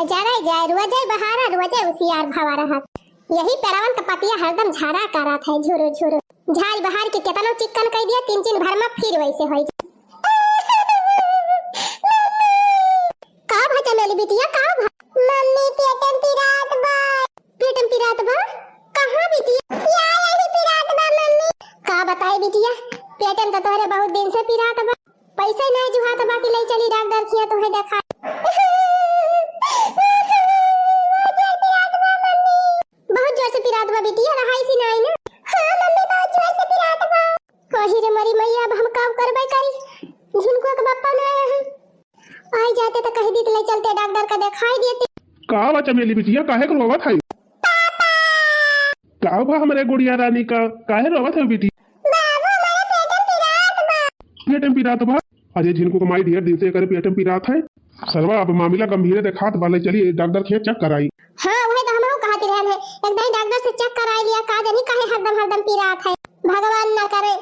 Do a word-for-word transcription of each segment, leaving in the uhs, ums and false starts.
जरे जाए, रोजे बहारा, रोजे उसियार भवा रहत। यही पेड़वन का पतिया हरदम झरा करत है, झुरु झुरु। झारी बहार के केतनो चिक्कन कइ दिया, तीन तीन भर में फिर वैसे होइ जाए। का भा चमेली बिटिया, का भा? मम्मी, पेटम पिरात बा। पेटम पिरात बा? कहाँ बिटिया? या यही पिरात बा मम्मी। का बताई बिटिया, पेटम तो तोहरे बहुत दिन से पिरात बा। पैसा नहीं जुहात बा कि ले चली डॉक्टर खिया तोहे देखा। बहुत जोर से पिरात बा बिटिया, रहाई सी नाई ना। हाँ मम्मी, बहुत जोर से पिरात बा। कही रे मरी मैया, अब हम का करबे करी? झिनकुआ के बापा ना आया है। आई जाते तो कही दी तो ले चलते डॉक्टर का दिखाई देते। का बा चमेली बिटिया, काहे के रोवत है? का बा हमरे गुड़िया रानी का, काहे रोवत है बिटिया? बाबू, हमारे पेट में पिरात बा। पेट में पिरात बा? अरे झिनकू के माई, ढेर दिन से एकरे पेट में पिरात है। सरवा, अब मामला गंभीर देखात बा, ले चली डॉक्टर खिया चेक कराई। हाँ, वही तो हमहू कहत रहन है, एक दाई डॉक्टर से चेक कराई लिया, का जानी काहे हरदम हरदम पिरात है। भगवान ना करे,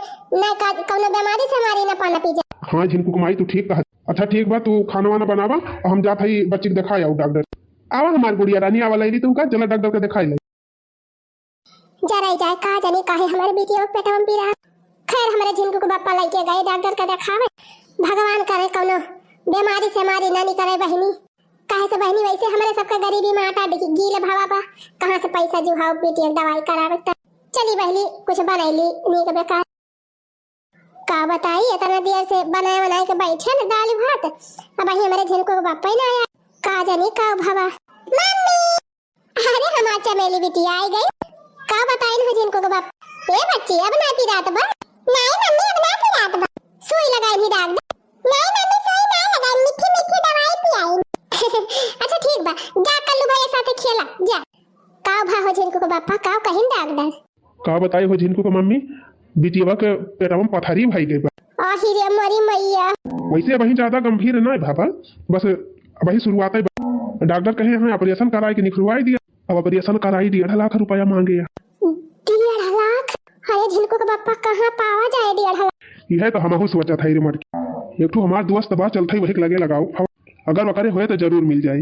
ना का कौनो बीमारी से हमारी ना पाना पी जाए। हाँ झिनकू के माई, तू ठीक कहत। अच्छा ठीक बा, तू खाना वाना बनावा और हम जात हई बच्ची के देखाई आऊ डॉक्टर। आवा हमार गुड़िया रानी, आवा लैली तुमका, चला डॉक्टर के देखाई ले। जरा जाए का जानी काहे हमारे बिटिया के पेटवा में पीरा। खैर, हमारे झिनकू के बापा लइके गए डॉक्टर का देखावे। भगवान करे कौनो बीमारी से हमारी ना निकले बहिनी। काहे से बहिनी, वैसे हमारे सबका गरीबी में आटा डी-, गीले भावा बा। कहाँ से पैसा जुहाओ बिटिया के दवाई करावे त? चली बहिनी, कुछ बनैली नीक बेकार। का बताई, इतना देर से बनाए बनाए के बैठे न दाल भात, अब ही हमारे झिनकू के बापा ही ना आया। का जानी का भावा। मम्मी! अरे हमार चमेली बिटिया आई गई। का बताई न झिनकू के बापा। ए बच्ची, अब ना पिरात बा? नहीं मम्मी, अब ना पिरात बा। सुई लगाई भी डाल दे। नहीं मम्मी, सुई ना लगाई, मीठी मीठी दवाई पियाई। अच्छा ठीक बा, जा कल्लू भैया साथे खेला, जा। का भा हो झिनकू के बापा, का कहिन डॉक्टर? का बताई हो झिनकू के मम्मी, बिटियवा के पेटवा में पथरी भई गई बा। आही रे मरी मैया। वैसे अबही ज्यादा गंभीर ना है बाबा, बस अबही शुरुआत है। डॉक्टर कहे हमें ऑपरेशन कराए के निखरवाई दिया। अब ऑपरेशन कराई डेढ़ लाख रुपया मांगे। डेढ़ लाख? अरे झिनकू के बापा, कहाँ पावा जाए डेढ़ लाख? यह तो हमहू सोचत है रे मटकी। एक ठो हमार दोस्त बा, चलत है वही के लगे लगाओ, अगर ओकरे होए तो जरूर मिल जाए।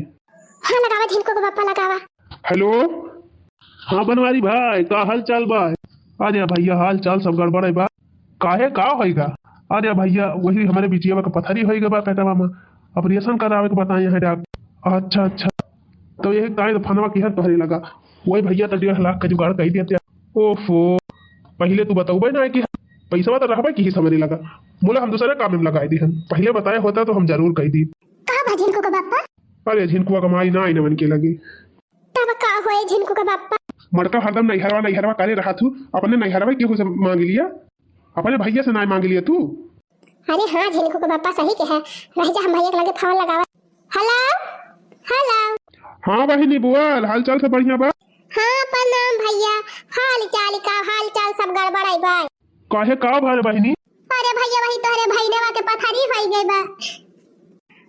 हाँ लगावा झिनकू के बापा, लगावा। हेलो। हाँ बनवारी भाई, का हाल चाल बा? अरे भैया, हाल चाल सब गड़बड़ है बा। काहे, का होइगा? अरे भैया, वही हमारे बिटिया के पथरी होइगा बा पेटवा में, ऑपरेशन करावे के बताए हैं डॉक्टर। अच्छा अच्छा, तो यही ताई तो फनवा किहन तोहरे लगा। वही भैया तो डेढ़ लाख का जुगाड़ कर देते। ओफो, पहले तू बतौबे ना कि पैसवा तो रहबे की ही समझे लगा। बोला हम दूसरे काम में लगाए दिहन, पहले बताए होता तो हम जरूर कह दी। का भा झिनकू का बापा? अरे झिनकुआ का माई ना आई नवन के लगे। तब का होए झिनकू का बापा? मटका हरदम नैहरवा नैहरवा करे रहा तू, अपने नैहरवा केहू से मांग लिया, अपने भैया से ना मांग लिया तू। अरे हाँ झिनकू का बापा सही के है, रह जा हम भैया के लगे फोन लगावा। हेलो, हेलो। हाँ बहिनी बोल, हाल चाल सब बढ़िया बा? हाँ प्रणाम भैया, हाल चाल का, हाल चाल सब गड़बड़ है बा। काहे, का भल बहिनी? अरे भैया, वही तोहरे भैनेवा के पथरी होई गई बा।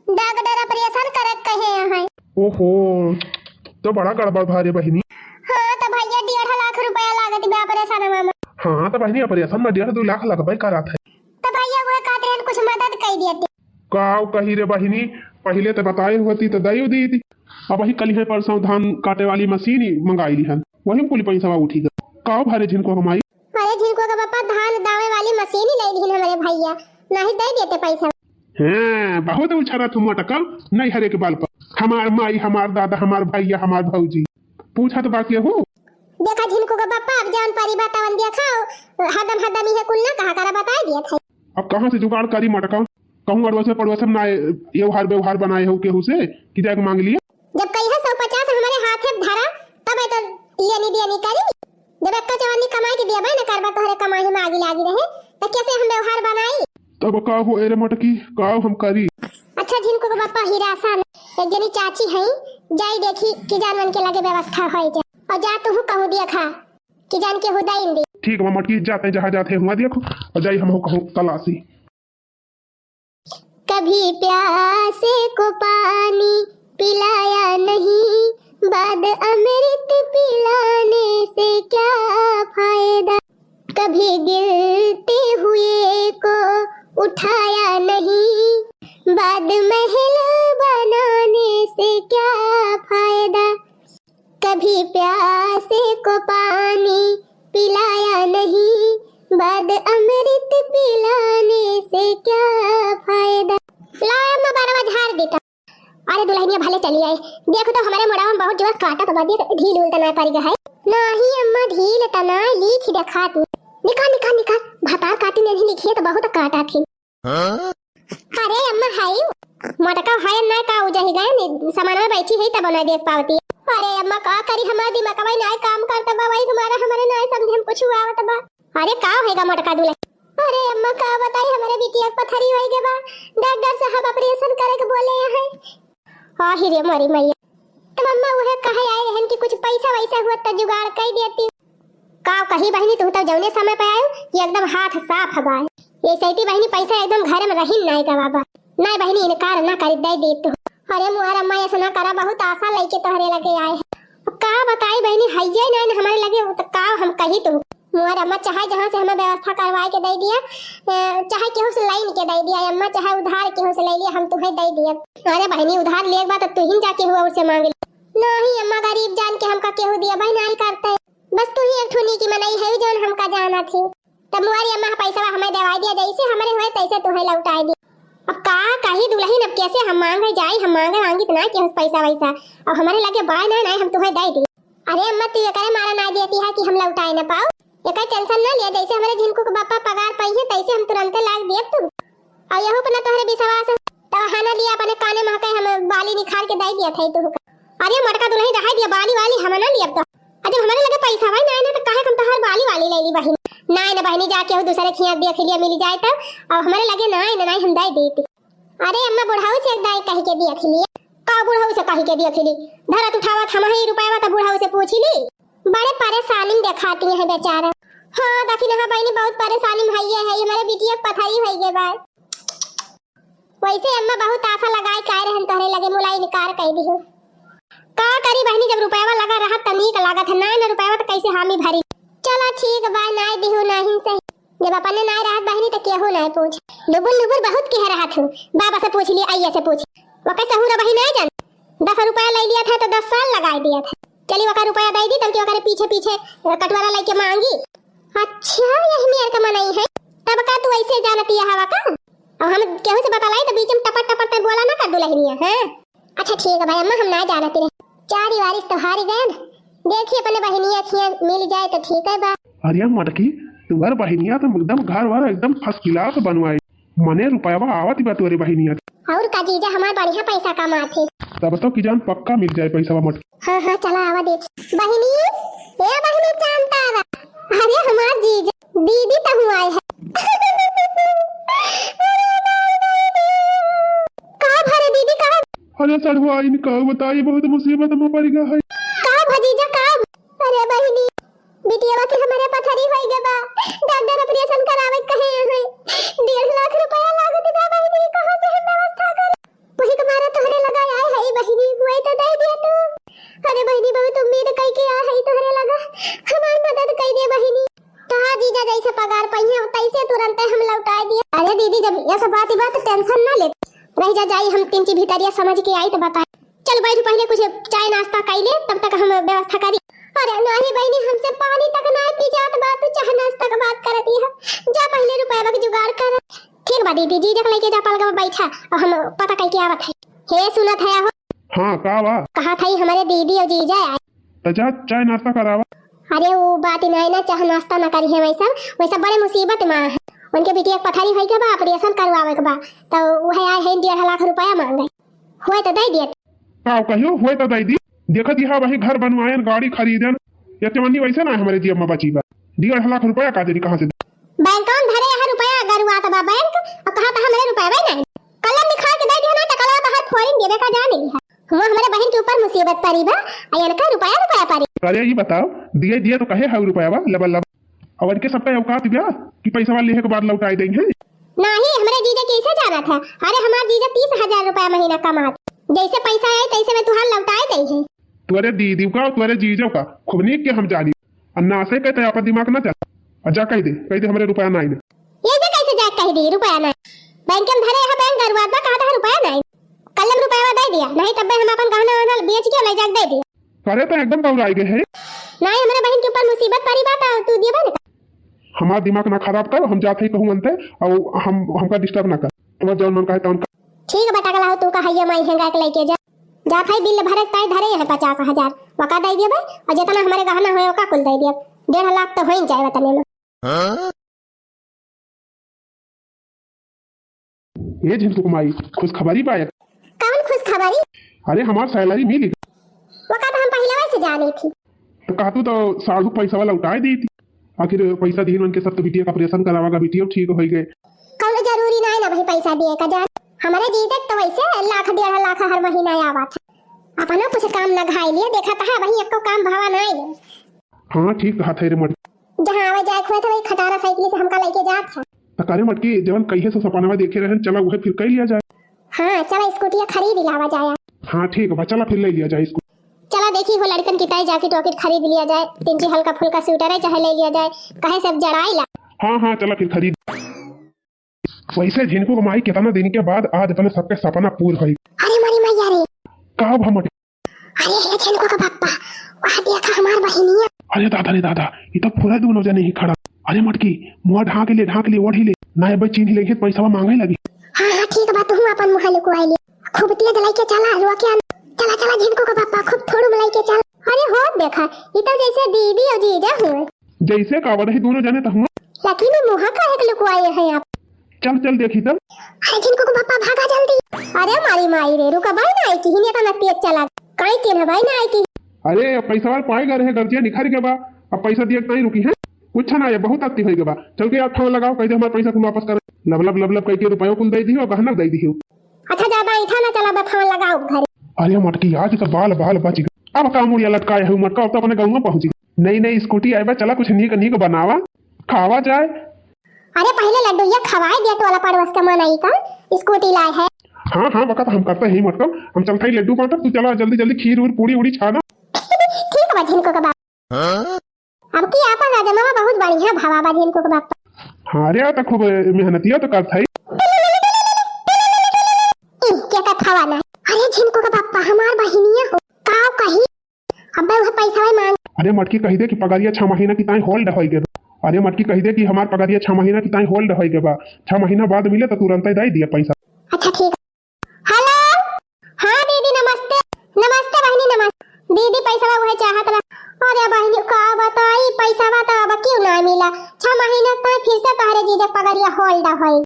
डॉक्टर ऑपरेशन करे के कहे हैं। ओहो, तो बड़ा गड़बड़ भा रे बहिनी। हाँ, तो भैया डेढ़ लाख रुपया लागत बा ऑपरेशन में। हाँ, तो बहिनी ऑपरेशन में डेढ़ दो लाख लगबे करत है। तो भैया वो कहत रहन कुछ मदद कर देते। का कही रे बहिनी, पहले तो बताए होती तो दई दी थी। अब वही कल है परसों धान काटे वाली मशीन ही मंगाई ली हन, वही में कुल पैसा उठी गए। का भा रे झिनकुआ का माई? अरे झिनकुआ का बापा, धान दावे वाली मशीन ही ले लीन हमारे भैया, नहीं दे देते पैसा। हैं, बहुत उछरा तू मोटका, नैहरे के बल पर। हमार माई, हमार दादा, हमार भैया, हमार भौजी, पूछत बा केहू? देखा झिनकू का बापा, अब जौन परी बा तवन देखा, हदम हदम इहे कुल ना कहा करा बताए दिया था। अब कहाँ से जुगाड़ करी मोटका? कहूँ अड़ोसे पड़ोसे में ना एवहार व्यवहार बनाए हो केहू से कि जाके मांग लिया? जब कहिया सौ पचास हमारे हाथे धरा, तब तो दियनी दियनी करी। जब एक्का चवन्नी कमाई के दिया ना करबा, तोहरे कमाई में आगी लागी रहे, तो कैसे हम व्यवहार बनाई? तब का हो ए रे मटकी, का हम करी? अच्छा झिनकू के बापा हीरा सन, एक जनी चाची हैं, जाई देखी कि जानवन के लगे व्यवस्था होई जा। और जा तू कहूँ दिया खा कि जान के हो दाइन दी। ठीक बा मटकी, जाते जहाँ जाते हुआ देखो, और जाई हम कहूँ तलाशी। कभी प्यासे को पानी पिलाया नहीं, बाद अमृत पिलाने से क्या फायदा। कभी गिरते हुए को उठाया नहीं, बाद महल बनाने से क्या पिलाया नहीं, बाद अमृत पिलाने से क्या फायदा। ला अम्मा बरवा झार देता। अरे दुलहिनिया भले चली आई, देखो तो हमरे मुड़वा में बहुत जोर काटत बा, देख ढील उल त नाय परि गा है। नाही अम्मा ढील त नाय, लीखि देखात। निकाल निकाल निकाल, भतार काटी नहीं लिखिए तो बहुत काटा थी। हाँ? अरे अम्मा हाई, मोटका है ना का, उ जही गए नी, सामान में बैठी है तब ना देख पावती। अरे अम्मा का करी, हमार दिमागवा ही नाय काम करता बा, वही तुम्हारा हमरे नाय समझे में कुछ आवत बा। अरे का होएगा मोटका दुलही? अरे अम्मा का बताई, हमरे बिटिया के पथरी होई गे बा, डॉक्टर साहब ऑपरेशन करे के बोले हैं। आही रे मोरी मैया। तब अम्मा उहे कहे आए रहन कि कुछ पैसा वैसा हुआ त जुगाड़ कई देती। का कही बहिनी, तू तो जौने समय पे आयो, ये एकदम हाथ साफ हवाए। ये सैती बहिनी पैसा एकदम घर में रहिन नाय गवा बा। नाय बहिनी, इनकार ना करी, दे दे तू। अरे मुआर अम्मा, ऐसा ना करा, बहुत आशा लेके तोहरे लगे आए हैं। अब का बताई बहिनी, हइये नाय न हमरे लगे, तो का हम कही तू। मुआर अम्मा, चाहे जहाँ से हमें व्यवस्था करवाए के दे दिया, अ, चाहे केहू से लाइन के दे दिया अम्मा, चाहे उधार केहू से ले लिया, हम तुम्हें दे दिया। अरे बहिनी, उधार लेके बा तो तू ही जाके हुआ उससे मांग ले। नहीं अम्मा, गरीब जान के हमका केहू दिया भाई नाय करते। बस तू ही एक ठो नीकी मनई है जौन हमका जाना थी। तब मुआरी अम्मा पैसा हमें देवाई दिया, जैसे हमरे हुए तैसे तुम्हें लौटाए दी। अब का कही दुलहिन, अब कैसे हम मांगे जाई, हम मांगे मांगी तो ना केहू से पैसा वैसा, अब हमरे लगे बाय ना, ना हम तुम्हें दे दी। अरे अम्मा, तू एकरे मारा ना देती है कि हम लौटाए ना पाओ, एकर टेंशन ना लिया, जैसे हमरे झिनकू के बापा पगार पाई है तैसे हम तुरंते लाग दिए तू। और यहू पर ना तोहरे विश्वास है, तो हाना लिया अपने काने में के हम बाली निकाल के दे दिया था तू का। अरे मोटका दुलही, रहे दिया बाली वाली, हम ना लियब तो। अरे हमरे लगे पैसा भाई ना, ना तो काहे हम तोहर बाली वाली ले ली बहिन। ना ना बहिनी, जाके हो दूसरे खिया देख लिया, मिल जाए तो। अब हमरे लगे ना, ना, ना हम दे देती। अरे अम्मा, बुढ़ऊ से एक दाई कह के देख लिए। का बुढ़ऊ से कह के देख ली? धरत उठावत हम ही रुपया तो बुढ़ऊ से पूछ ली। बड़े परेशानी में देखाती है बेचारा। हाँ, देखी ना बहिनी, बहुत परेशानी में है, ये है, ये हमारे बिटिया के पथरी भई गे बा। वैसे अम्मा बहुत आशा लगाए के आए रहन तोहरे लगे, मुलाई इनकार कह दिहु। का करी बहिनी, जब रुपया लगा रहत त नीक लागत है, ना ना रुपया तो कैसे हामी भरी। चला ठीक बा, नाय दिहु नहीं सही। जब अपने नाय रहत बहिनी त केहू नाय पूछ। लुबुर लुबुर बहुत कह रहत हूँ। बाबा से पूछ ली, आइया से पूछ। वके सहूर बहिनी नाय जान। दस रुपया ले लिया था तो दस साल लगाए दिया था। चली वका रुपया दे दी, तब कि वकरे पीछे पीछे कटवरा लेके मांगी। अच्छा, यही मेर के मनई है। तब का तू ऐसे जानती है हवा का? अब हम केहू से बतलाई तो बीच में टपर टपर ते बोला ना कर दुलहिनिया, हाँ? अच्छा ठीक है भाई अम्मा, हम ना जानत रहे। चारी वारिस तो हारी गए। देखी अपने बहिनिया खिया मिल जाए तो ठीक है बा। अरे मोटकी, तुम्हार बहिनिया तो एकदम घर वर एकदम first class बनवाई। मने रुपयावा आवत बा तोरे बहिनिया। और का जीजा, हमार बढ़िया पैसा कमात है। तब तो की जान पक्का मिल जाए पैसा मोटकी। हाँ हाँ, चला आवा दे। बहिनी, ए बहिनी, चांद तारा। अरे हमार जीजा, दीदी तहु आए है। का भरे दीदी, का? अरे सड़ुआ, इनका बताई, बहुत मुसीबत में पड़ गया है। का भजीजा, का? अरे बहिनी, बिटियावा के हमारे पथरी होई गए बा, डॉक्टर ऑपरेशन करावे कहे हैं। डेढ़ लाख रुपया लागत बा बहिनी, कहाँ से हम व्यवस्था करी? वही के मारे तोहरे लगा आए है बहिनी, हुए तो दे दिया तू। अरे बहिनी, बहुत उम्मीद कई के आए है तोहरे लगा, हमार मदद कई दे बहिनी। तोहार जीजा जैसे पगार पाई है तैसे तुरंत हम लौटाए दिए। अरे दीदी, जब ये सब बात ही बात, टेंशन ना ले, रह जा जाई, हम तीन चीज भीतरिया समझ के आई तो बताए। चल बैठ, पहले कुछ चाय नाश्ता कर ले, तब तक हम व्यवस्था करी। अरे नाही बहिनी, हमसे पानी तक ना पी जात बा, तू चाय नाश्ता के बात करती है। जा पहले रुपया के जुगाड़ कर। ठीक बा दीदी, जीजा के लेके जा पलंग में बैठा और हम पता करके आवत है। हे सुनत है हो? हाँ, का बा? कहा था हमारे दीदी और जीजा आए। तो जा चाय नाश्ता करावा। अरे वो बात ही नहीं ना, चाय नाश्ता ना करी है वैसा, वैसा बड़े मुसीबत में है। उनके बिटिया के पथरी होई के बा, ऑपरेशन करवावे के बा, तो वह आए हैं डेढ़ लाख रुपया मांगे। होए तो दे दिए। का कहियो होए तो दे दी। देखत यहाँ वही घर बनवायन, गाड़ी खरीदन, या चवन्नी वैसे ना हमारे जेब में बची बा। डेढ़ लाख रुपया का देरी कहाँ से? बैंक में धरे यहाँ रुपया गरुआ तो बा बैंक, और कहा था हमारे रुपया भाई नहीं। कलम दिखा के दे दिया ना तो कलम तो हर फोरिन देवे का जान लिया। हुआ हमारे बहन के ऊपर मुसीबत पड़ी बा, अयन का रुपया रुपया पड़ी। अरे ये बताओ, दिए दिए तो कहे है रुपया बा, लबल लब। और इनके सबका औकात बा कि पैसा वाले लेहे के बाद लौटाए देंगे। नाही, हमरे जीजा कैसे जाना था? अरे हमार जीजा तीस हजार रुपया महीना कमात, जैसे पैसा आए तैसे में तुहार लौटाए दे है। तुअरे दीदी का, तुअरे जीजो का खूब नीक के हम जानी। और ना से कहते आपन दिमाग ना चला। और जा कह दे, कह दे हमरे रुपया ना आइले। ये जे कैसे जा कह दी रुपया ना? बैंक में धरे यहाँ बैंक गरुआ बा, कहा था रुपया ना? कल हम रुपया दे दिया, नहीं तब हम अपन गहना वहना बेच के ले जाके दे दिया। अरे तो एकदम बौराई गए है। नाहीं, हमरे बहिन के ऊपर मुसीबत परी बा, त तू दियबा न का? हमार दिमाग ना खराब कर, हम जात हई कहूँ अंते, अउ हम, हमका disturb ना कर। तोहर जौन मन कहे तौन कर। ठीक बा, टकला हो, तू कहइया माई हेंगा के लइके जा। जात हई बिल भरे के ताई धरे हैं पचास हजार, वका दइ दियबे, अउ जेतना हमरे गहना होए, वका कुल दइ दियब। डेढ़ लाख त होइन जाए तने में। ए झिनकू के माई, खुशखबरी बा एक। कौन खुशखबरी? अरे, हमार salary मिली। वका त हम पहिलवा से जानी थी। त कहतू त साढ़ू पैसवा लौटाए दी थी। आखिर पैसा दीन उनके सब तो बिटिया का operation करावा गा, बिटिया ठीक होइ गए। कौनो जरूरी नाहीं ना भाई पैसा दिए का जान। हमरे जीजा के तो वैसे लाख डेढ़ लाख हर महीना आवत है। अपनो कुछ काम ना घाई लिए, देखत है वही एको काम भावा नाहीं है। हाँ, ठीक कहत है रे मटकी। जहाँ आवे जाए के होत है, वही खटारा साइकिल से हमका लइके जात है। त का रे मटकी, जवन कहिए से सपनवा देखे रहन, चला उहे फिर कइ लिया जाए। हाँ, चला स्कूटिया खरीद लावा जाए। हाँ, ठीक बा, चला फिर लइ लिया जाए स्कूटी। चला देखी हो लड़कन की ताई jacket वाकेट खरीद लिया जाए, तिनकी हल्का फुल्का sweater है चाहे लइ लिया जाए, कहे सब जड़ाई ला। हाँ, हाँ, चला फिर खरीद। वैसे झिनकू के माई कितना दिन के बाद आज अपने सबके सपना पूर होई। अरे मारी मैया रे। का भा मटकी? अरे हे झिनकू के पप्पा, वहाँ देखा हमार बहिनिया। अरे दादा रे दादा, ई तो पूरा दोनों जने ही खड़ा। अरे मटकी, मुँह ढाँक ले, ढाँक ले, ओढ़ी ले, ना अबे चीन्ही लेंगे, पैसवा माँगे लगी। हाँ, हाँ, ठीक बा, तू अपन मुँह लुकवाई ले। खूब तेज लइके चला, रुआ के आन-, चला, चला, झिनकू के पप्पा, खूब थोड़ू में लइके चल। अरे हो, देखा, ई तो जैसे दीदी और जीजा हुए। जैसे का वही दोनों जने तो हुआ। लेकिन ई मुँह काहे के लुकवाए हैं आप? चल, चल, देखी तब। अरे, झिनकू के पप्पा, भागा जल्दी। अरे, मारी माई रे, रुका भाई ना आई की, हिने तना तेज चला। काई के ना भाई ना आई की। अरे, अब पैसा वाला पाए गए रहे, गर्जिया निखर के बा, अब पैसा दिए के नहीं रुकी है। कुछ ना, ये बहुत अति होई के बा। चल के यार फोन लगाओ, कह दे हमार पैसा कुल वापस कर। लब लब लब लब कह के रुपयो कुल दे दियो, गहना दे दियो। अच्छा, ज्यादा ऐठा ना चला, बे फोन लगाओ घरे। अरे मटकी, आज तो बाल बाल बच गए। अब का मुड़िया लटकाए है मटका, अब तो अपने गाँव में पहुँच गए। नई नई स्कूटी आए बा, चला कुछ नीक नीक बनावा, खावा जाए। अरे पहले लड्डू ये खवाए दिया, टोला पड़ोस के मन आई का स्कूटी लाए है। हाँ हाँ, वक्त हम करते हैं मटका, हम चलते ही लड्डू बांटब, तू चला जल्दी जल्दी खीर उर पूड़ी उड़ी छाना। ठीक बा झिनकू के बाप। अब की आपन राजनवा बहुत बढ़िया भावा बा झिनकू के बाप। हाँ रे, आ तो खूब मेहनतिया तो करत है। ई, के का खावा ना। अरे झिनकू के पप्पा, हमार बहिनिया हो, का कही? अबे उहे पैसा मांग। अरे मटकी कह दे कि पगरिया छह महीना की ताई hold होई गए। अरे मटकी कह दे कि हमार पगरिया छह महीना की ताई hold होई गए बा, छह महीना बाद मिले तो तुरंत ही दे दिया पैसा। अच्छा ठीक। हेलो, हाँ दीदी नमस्ते। नमस्ते बहिनी नमस्ते। दीदी पैसा उहे चाहत रहा। अरे बहिनी का बताई, पैसा तो अब क्यों ना मिला, छह महीना ताई फिर से तोहरे जीजा पगरिया hold होई।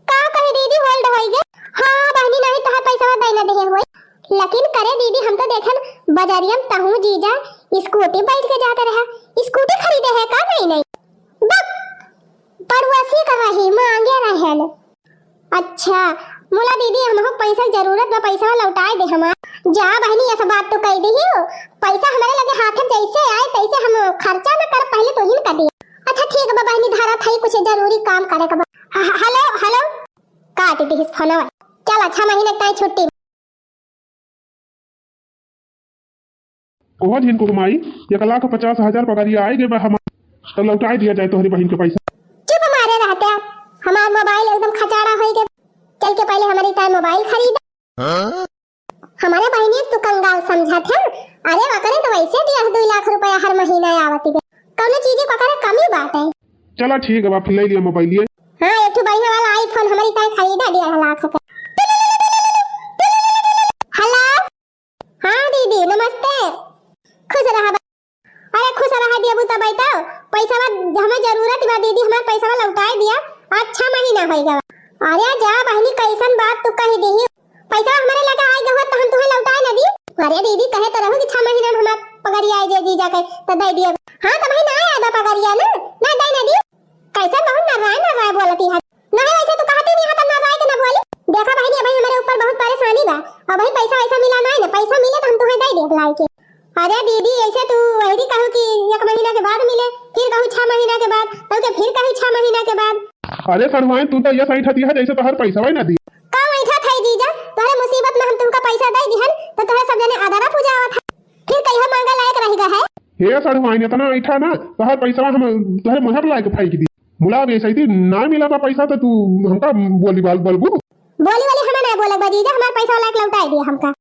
का कही दीदी, hold होई गे? हाँ बहिनी, नहीं तोहार पैसवा दे ना देहे होई। लेकिन करे दीदी, हम तो देखन बजरिया में तहूँ जीजा स्कूटी बैठ के जाते रहा। स्कूटी खरीदे है का? नहीं, नहीं। बक! पड़ोसी का रही, मांगे रहन। अच्छा, मुला दीदी, हमहू पैसा के जरूरत बा, पैसा लौटाए दे हमार। जा बहिनी, ऐसा बात तो कह दी हो, पैसा हमारे लगे हाथ में जैसे आए तैसे हम खर्चा न कर, पहले तो ही न कर दिए। अच्छा ठीक बा बहिनी, धारा था कुछ जरूरी काम करे के बा। ह-, ह-, हेलो, हेलो, काट दी इस फोनवा। चल, अच्छा महीने ताई छुट्टी। ओहो झिनकू के माई, एक लाख पचास हजार पगरिया आए गए बा हमार, तो लौटाए दिया जाए तोहरी बहिन के पैसा। चुप मारे रहते आप, हमार मोबाइल एकदम खचाड़ा होई गए। चल के पहले हमारी ताई मोबाइल खरीद। हाँ? हमारे बहिनी तू कंगाल समझत है? अरे वकरे तो वैसे डेढ़ दुई लाख रुपया हर महीना आवत बे। कौनो चीज को करे कमी बात है? चला ठीक है, फिर ले लिया मोबाइल ये। हाँ, एक ठो बढ़िया वाला iPhone हमारी ताई खरीदा डेढ़ लाख का। हेलो, हाँ दीदी नमस्ते, खुश रहा। अरे खुश रहा देबू तब बताओ, पैसा हमें जरूरत बा दीदी, हमार पैसा लौटाए दिया, आज छह महीना हो गया। अरे जा बहिनी, कैसन बात तू कह दी, पैसा हमारे लगे आए गए तो हम तुम्हें लौटाए ना दी। अरे दीदी कहे तो रहू कि छह महीना में हमार पगरिया आए जे जीजा के तो दे दिए। हाँ तो भाई ना आए बा पगरिया ना, ना दे ना दी। कैसे बहुत नर्राए नर्राए बोलती है। नहीं, ऐसे तो कहती नहीं है, तो नर्राए के ना बोली। देखा बहिनी, अभी हमारे ऊपर बहुत परेशानी बा। अब भाई पैसा वैसा मिला नहीं ना, पैसा मिले तो हम तुम्हें दे दे लाई के। अरे दीदी, ऐसे तू वही कहू कि एक महीना के बाद मिले, फिर कहू छह महीना के बाद, तो के फिर कहू छह महीना के बाद। अरे सड़ुआइन, तू तो ये सही ठती है जैसे तोहर पैसा ना दी। का ऐठा था जीजा, तोहरे मुसीबत में हम तुमका पैसा दे दिहन, तो तोहरे सब जने अदरा पूजा आवत है। फिर कहियो मांगा लायक रह गए है। हे सड़ुआइन, इतना ऐठा ना, तोहर पैसा हम तोहरे मुहर लायक फेंक दी। मुला अब ऐसे ही ना मिला बा पैसा तो तू हमका बोली बाल बोलबू। बोली वाली हमें ना बोलक बा जीजा, हमार पैसा लायक लौटाई दिया हमका।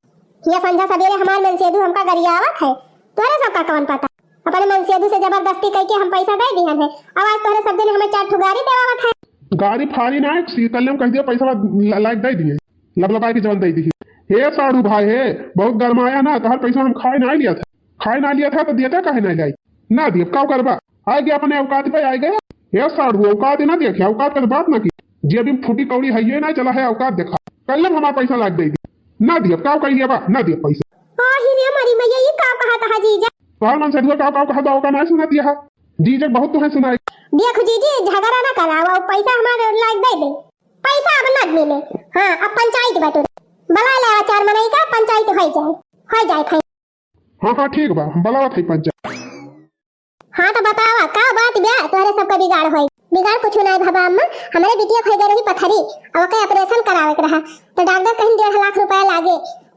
ये संझा सवेरे हमार मनसेधू हमका गरियावत है, तोहरे सबका कौन पता। अपने मनसेदू से जबरदस्ती कइके हम पैसा दइ दिहन है। अब आज तोहरे सब जने हमें चार ठो गारी देवावत है। गारी फारी ना, एक सी-, कल हम कह दिया पैसा ला-, लाइक दइ दिए, लबलबाई के जवन दइ दिए। हे साढ़ू भाई हे, बहुत गरमाया ना, तोहर पैसा हम खाए ना लिया था, खाए ना लिया था तो देता काहे ना लाई? ना दिए, का करबा? आइ गया अपने औकात पे, आइ गया। हे साढ़ू, औकात ना देखे, औकात के बात ना की। जेबी में फूटी कौड़ी है ये ना, चला है औकात देखा। कल हम हमार पैसा लाइक दइ दी, ना दिए, का कह लिया बा, ना दिए पैसा। आही रे मरी मैया, ये का कहत हा जीजा? तोहर मनसेदुआ का, का कहत बा, ओका ना सुनत यहा। जीजा बहुत तुहे सुनाई। देखो जीजी, झगड़ा ना करावा, पैसा हमारे लाइक दइ दे। पैसा अब ना मिले। हाँ, अब पंचायत बाटे। बुलाइ लेवा चार मनई का, पंचायत होइ जाए, होइ जाए भाई। हाँ, हाँ, ठीक बा, हम बुलावत है पंचायत। हाँ, तो बतावा, का बात बा? तोहरे सबका बिगाड़ होई। बिगाड़ कुछ ना भवा अम्मा, हमरे बिटिया के होइ गए रही पथरी, अब ओके ऑपरेशन करावे के रहा, तो डॉक्टर कहिन डेढ़ लाख रुपया लागे,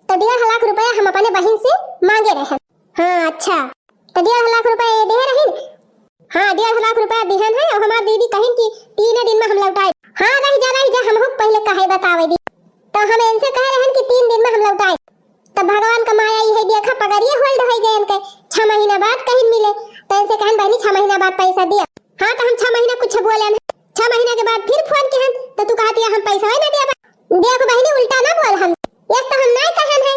तो डेढ़ लाख रुपया हम अपने बहिन से मांगे रहे। हाँ, अच्छा, तो डेढ़ लाख रुपया ये दे रही? हाँ, डेढ़ लाख रुपया दिहन है, और हमार दीदी कहिन कि तीन दिन में हम लौटाए। हाँ, रह जा, रह जा, हमहू पहले कहे बतावे दी, तो हम इनसे कहे रहन कि तीन दिन में हम लौटाए। तब भगवान का माया इहे देखा, पगरिये होल्ड होइ गए इनके, छह महीना बाद कहिन मिले। तो इनसे कहन, "बहिनी, छह महीना बाद पैसा दिया।" हाँ, तो हम छह महीना कुछ बोले ना, छह महीना के बाद फिर फोन किहन, तो तू कहत या, "हम पैसा ही ना देबा।" देख बहिनी, उल्टा ना बोल हम, यस तो हम ना कहन है,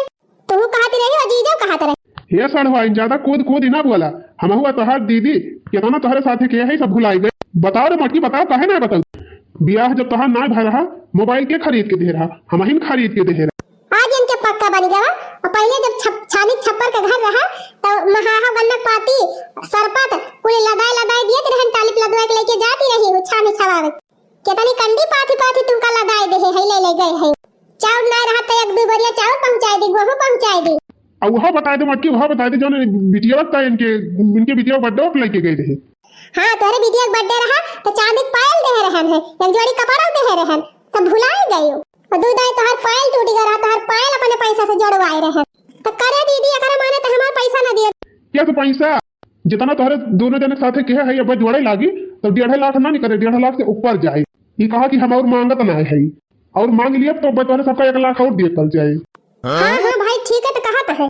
तू कहत रही हो, जीजो कहत रहे। हे सड़वाइन, ज्यादा कूद कूद ही ना बोला, हमहू तोहार दीदी कितना तोहरे साथे किया है, सब भुलाई गए। बताओ रे मटकी, बताओ, काहे ना बताऊ? बियाह जब तोहार ना भय रहा, मोबाइल के खरीद के दे रहा, हमहिन खरीद के दे रहा। आज इनके पक्का बन गवा। और पहले जब छप-, छानी छप्पर के घर रहा, तो महाहा गन्नक पाती, सरपत, कुल लदाए लदाए दिए रहन, टालिप लदवाए के लेके जाती रही हूँ छानी छवावे। केतनी कंडी पाथी पाथी तुमका लदाए दे है, ले ले गए है। चाउर ना रहा तो एक दो बोरिया चाउर पहुँचाए दी, गोहूँ पहुँचाए दी। अब वह बताए दे मटकी, वह बताए दे, जौन बिटिया लगता है इनके, इनके बिटिया बर्थडे लेके गए रहे। हाँ, तोहरे बिटिया के बर्थडे रहा, तो चांदी के पायल दे रहन है, एक जोड़ी कपड़ा दे रहन, सब भुलाए गए हो। और दू दाई तोहर पायल टूट गया रहा, तोहर पायल अपने पैसा से जोड़वाए रहन। तो करे दीदी, एकरा माने तो हमार पैसा ना दिए। क्या तो पैसा? जितना तोहरे दोनों जने साथे किहे है, अब जोड़े लागी, तो डेढ़ लाख ना निकले, डेढ़ लाख से ऊपर जाए। ये कहा कि हम और मांगत ना है, और मांग लिया तो अब तोहरे सबका एक लाख और दिए कल जाए। हाँ, हाँ भाई, ठीक है, तो कहत है,